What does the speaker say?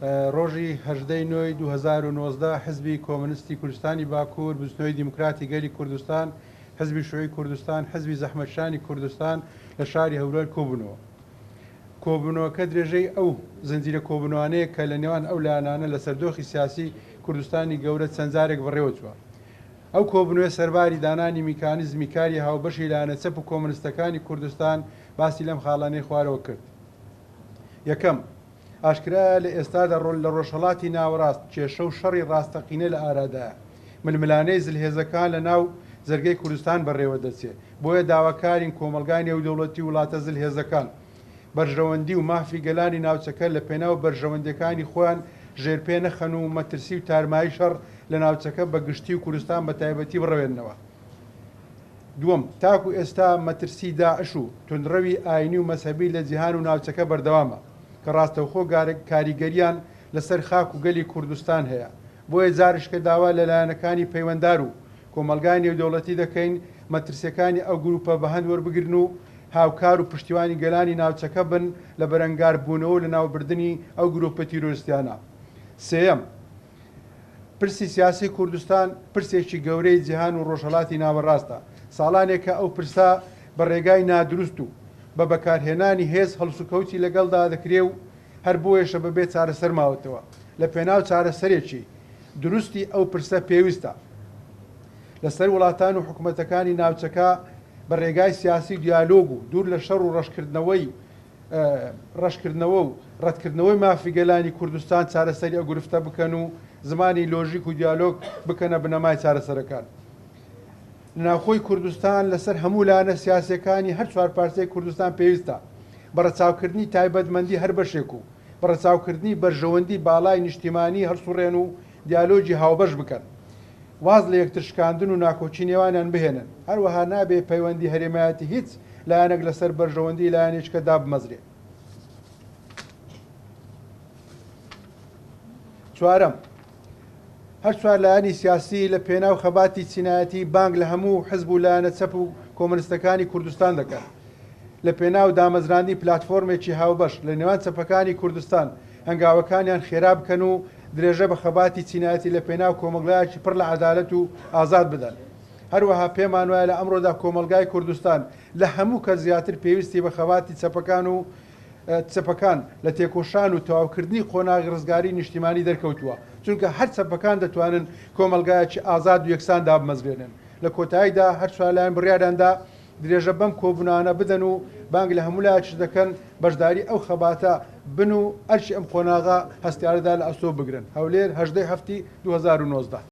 ڕۆژی 18 ی نۆی 2019 حزبی کۆمۆنیستی کوردستانی باکوور، بزوتنەوەی دیموکراتی گەلی کوردستان، حزبی شوعی کوردستان، حزبی زەحمەتکشانی کوردستان لە شاری هەولێر کۆبوونەوە. کۆبوونەوەکە درێژەی ئەو زنجیرە کۆبوونەوانەیە کە لە نێوان ئەو لایەنانە لەسەر دۆخی سیاسی کوردستانی گەورە چەند جارێک بەڕێوەچووە. ئەو کۆبوونەوەیە سەرباری دانانی میکانیزمی کاری هاوبەشی لایەنە چەپ و کۆمۆنیستەکانی کوردستان باسی لەم خاڵانەی خوارەوە کرد. یەکەم، ئاشکرایە لە ئێستادا لە ڕۆژهەڵاتی ناوەڕاست کێشە و شەڕی ڕاستەقینە لە ئارادایە. ململانێی زلهێزەکان لە ناو جەرگەی کوردستان بەڕێوە دەچێ. بۆیە داواکارین کۆمەڵگای نێودەوڵەتی و وڵاتە زلهێزەکان بەرژەوەندی و مافی گەلانی ناوچەکە لە پێناو بەرژەوەندیەکانی خۆیان ژێرپێ نەخەن و مەترسی و تارمایی شەڕ لە ناوچەکە بە گشتی و کوردستان بە تایبەتی بڕەوێننەوە. دووەم، تاکو ئێستا مەترسی داعش و توندڕەوی ئاینی و مەزهەبی لە جیهان و ناوچەکە بەردەوامە کە ڕاستەوخۆ کاریگەریان لەسەر خاک و گەلی کوردستان هەیە، بۆیە جارشکە داوا لە لایەنەکانی پەیوەندار و کۆمەڵگای نێودەوڵەتی دەکەین مەترسیەکانی ئەو گروپە بەهەند وەربگرن و هاوکار و پشتیوانی گەلانی ناوچەکە بن لە بەرەنگاربوونەوە و لەناوبردنی ئەو گروپە تیرۆریستیانە. سێیەم، پرسی سیاسی کوردستان پرسێکی گەورەی جیهان و ڕۆژهەڵاتی ناوەڕاستە، ساڵانێکە ئەو پرسە بە ڕێگای نادروست و بە بەکارهێنانی هێز هەڵسوکەوتی لەگەڵدا دەکرێ و هەر بۆیەشە بەبێ چارەسەر ماوەتەوە. لە پێناو چارەسەرێکی دروستی ئەو پرسە پێویستە لەسەر وڵاتان و حکومەتەکانی ناوچەکە بە ڕێگای سیاسی و دیالۆگ و دوور لە شەڕ و ڕەشکردنەوەی ڕەشکردنەوە و ڕەتکردنەوەی مافی گەلانی کوردستان چارەسەری ئەو گرفتە بکەن و زمانی لۆژیک و دیالۆگ بکەنە بنەمای چارەسەرەکان. لە ناوخۆی کوردستان لەسەر هەموو لایەنە سیاسیەکانی هەر چوار پارچەی کوردستان پێویستە بە ڕەچاوکردنی تایبەتمەندی هەر بەشێک و بە ڕەچاوکردنی بەرژەوەندی باڵای نیشتیمانی هەڵسوڕێن و دیالۆگی هاوبەش بکەن واز لە یەکتر شکاندن و ناکۆکی نێوانیان بهێنن، هەروەها نابێ پەیوەندی هەرێمایەتی هیچ لایەنێک لەسەر بەرژەوەندی لایەنێکیکە دابمەزرێ. چوارەم، هەر چوار لایەنی سیاسی لە پێناو خەباتی چینایەتی بانگ لە هەموو حزب و لایەنە چەپ و کۆمۆنیستەکانی کوردستان دەکەن لە پێناو دامەزراندنی پلاتفۆرمێکی هاوبەش لە نێوان چەپەکانی کوردستان هەنگاوەکانیان خێرا بکەن و درێژە بە خەباتی چینایەتی لە پێناو کۆمەڵگایەکی پڕ لە عەدالەت و ئازاد بدەن. هەروەها پێمان وایە لە ئەمڕۆدا کۆمەڵگای کوردستان لە هەموو کەس زیاتر پێویستی بە خەباتی چەپەکان و چەپەکان لە تێکۆشان و تەواوکردنی قۆناغی ڕزگاریی نیشتیمانی دەرکەوتووە، چونکە هەر چەپەکان دەتوانن کۆمەڵگایەکی ئازاد و یەکسان دابمەزرێنن. لە کۆتاییدا هەر چوار لایەن بڕیاریان دا درێژە بەم کۆبوونانە بدەن و بانگ لە هەموو لایەکیش دەکەن بەشداری ئەو خەباتە بن و ئەرکی ئەم قۆناغە هەستیارەدا لە ئەستۆ بگرن. هەولێر، 18 ی هەفتی 2019.